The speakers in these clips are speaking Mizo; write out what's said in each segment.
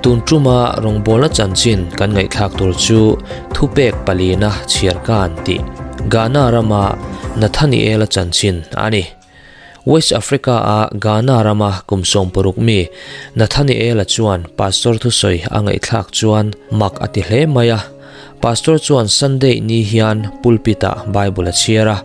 Tun tuma rawngbawlna chanchin kan ngaihthlak tur chu thupek palina chhiar kan tih Ghana rama Nathaniel-a chanchin a ni. West Africa-a Ghana rama kum 60 mi Nathaniel-a chuan pastor thusawi a ngaihthlak chuan mak a ti hle mai a. Pastor chuan Sunday ni hian pulpit-ah Bible a chhiar a.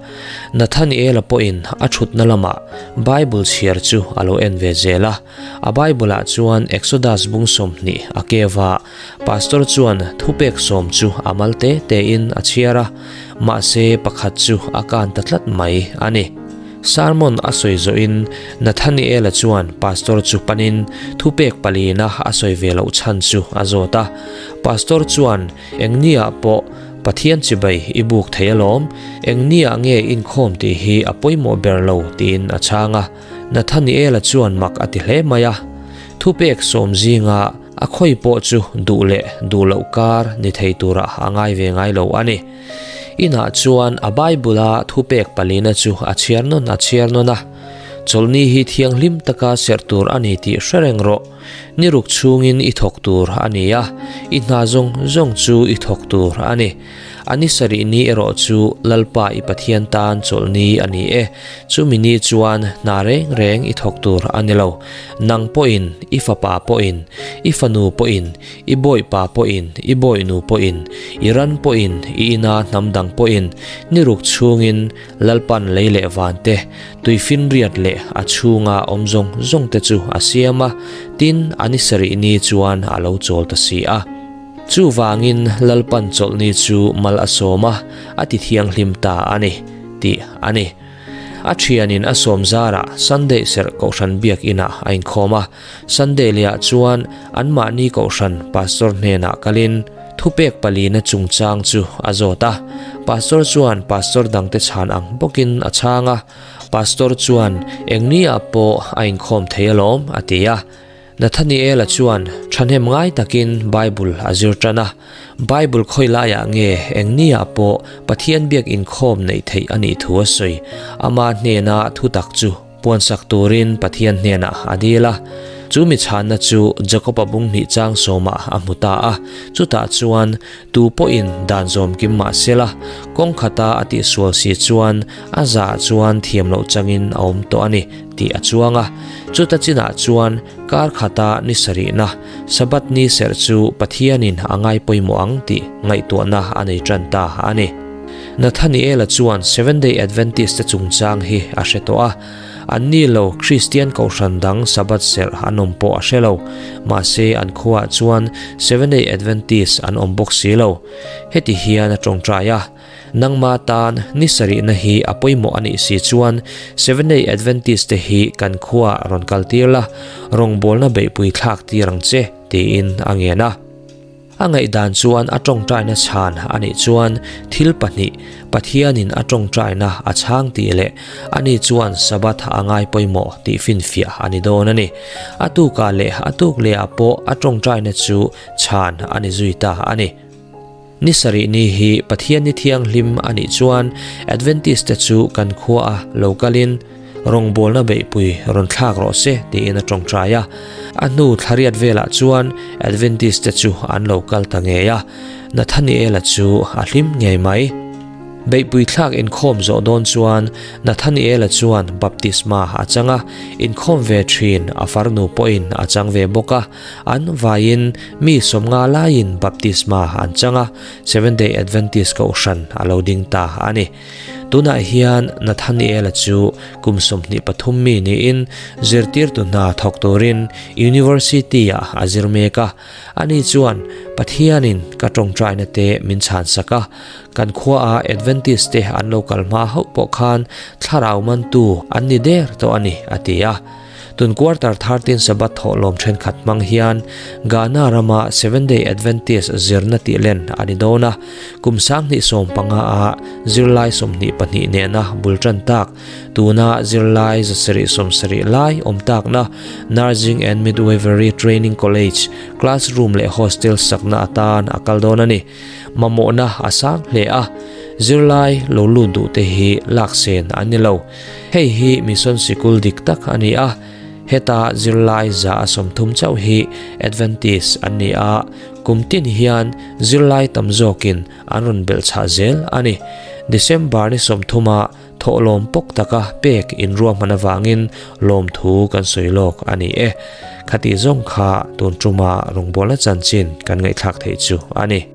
Nathaniel-a pawhin a thutna lamah Bible chhiar chu a lo en ve zel a. A Bible-ah chuan Exodus bung 20 a keu a, Pastor chuan thupek sawm chu a mal te tein a chhiar a, mahse pakhat chu a kan ta tlat mai a ni. Sermon a sawi zawhin Nathaniel-a chuan Pastor chu panin thupek palina a sawi ve loh chhan chu a zawt a. Pastor chuan, Eng niah pawh Pathian chibai i buk thei alawm, eng niah nge inkhawm tih hi a pawimawh ber lo tiin a chhang a. Nathaniel-a chuan mak a ti hle mai a. Thupek sawm zinga a khawi pawh chu duh leh duh loh kar ni thei turah a ngai ve ngai lo a ni. Inah chuan a Bible-a thupek palina chu a chhiar nawn a chhiar nawn a, Chawlhni hi thianghlim taka serh tur a ni tih hre reng rawh. Ni ruk chhungin i thawk tur a ni a, i hna zawng zawng chu i thawk tur a ni. A ni sarih ni erawh chu Lalpa i Pathian tan chawlhni a ni e. Chumi ni chuan hna reng reng i thawk tur a ni lo. Nang pawhin, i fapa pawhin, i fanu pawhin, I bawipa pawhin, i bawihnu pawhin, i ran pawhin, i ina hnam dang pawhin, ni ruk chhungin Lalpan lei leh vante, tuifinriat leh a chhunga awm zawng zawng te chu a siam a, tin a ni sarih ni chuan a lo chawl ta si a. Chuvangin Lalpan chawlhni chu mal a sawm a, a ti thianghlim ta a ni, tih a ni. A thianin a sawm zarah Sunday serh Kohhran biak inah a inkhawm a. Sunday lehah chuan anmahni Kohhran Pastor hnenah kalin thupek palina chungchang chu a zawt a. Pastor chuan Pastor dangte chhan ang bawkin a chhang a. Pastor chuan engni-ah pawh a inkhawm thei alawm a ti a. Nathaniel-a chuan thahnem ngai takin Bible a zir tan a. Bible khawi laiah nge eng niah pawh Pathian biak inkhawm neih theih a nih thu a sawi. Ama hnena thutak chu puansak turin Pathian hnenah a dil a. Chu mi chhanna chu Jakob-a bung hnih chang sawmah a hmu ta a. Chutah chuan tu pawhin dan zawm kim mah sela, kawng khata a tihsual si chuan a zah chuan thiam loh changin a awm tawh a ni. Tih a chuang a. Chuta chinah chuan kar khata ni sarihna, Sabbath ni serh chu Pathianin a ngai pawimawh ang tih ngaihtuahna a nei tan ta a ni. Nathaniel-a chuan Seventh-day Adventist te chungchang hi a hre tawh a. Anni lo Kristian kohhran dang Sabbath serh an awm pawh a hre lo. Mahse an khuaah chuan Seventh-day Adventist an awm bawk si lo. Heti hian a tawngtai a. Nangma tan ni sarihna hi a pawimawh a nih si chuan Seventh-day Adventist te hi kan khuaah rawn kal tir la, rawngbawlna beihpui thlak tir ang che, tiin a ngen a. A ngaihdan chuan a tawngtaina chhan a nih chuan thil pahnih, Pathianin a tawngtaina a chhang tih leh ani chuan Sabbath a ngai pawimawh tih finfiah a ni dawn a ni. A tukah leh a tuk lehah pawh a tawngtaina chu chhan a ni zui ta a ni. Ni sarih ni hi Pathian ni thianghlim a nih chuan Adventist te chu kan khua a lo kalin rawngbawlna beihpui rawn thlak rawh se tiin a tawngtai a. A hnu thlariat velah chuan Adventist te chu an lo kal ta ngei a, Nathaniel-a chu a hlim ngei mai. Beihpui thlak inkhawm zawh dawn chuan Nathaniel-a chuan baptisma a chang a, inkhawm ve thin a farnu pawhin a chang ve bawk a. An vaiin mi sawmnga laiin baptisma an chang a, Seventh-day Adventist kohhran a lo ding ta a ni. Tunah hian Nathaniel-a chu kum 23 mi niin zirtirtu hna thawk turin University-ah a zir mek a. Ani chuan, Pathianin ka tawngtaina te min chhansak a, kan khuaah Adventist te an lo kal hma hauh pawh khan thlarau mantu an ni der tawh a ni, a ti a. Tun quarter 13 Sabbath thawhlawm thenkhat hmang hian Ghana rama Seventh-day Adventist zirna tih len a ni dawn a, kum 2015 ah zirlai 22 nena bul tan tak, tuna zirlai 770 lai awm takna Nursing and Midwifery Training College classroom leh hostel sakna atan a kal dawn a ni. Mamawhna a sang hle a, zirlai lo lut duh te hi laksen an ni lo. Hei hi mission sikul dik tak a ni a, Heta zirlai 130 chauh hi Adventist an ni a, kum tin hian zirlai tam zawkin an rawn belhchhah zel a ni. December ni 30 ah thawhlawm pawk taka pek inruahman avangin lawmthu kan sawi lawk a ni e. Khati zawng kha tun tuma rawngbawlna chanchin kan ngaihthlak theih chu a ni.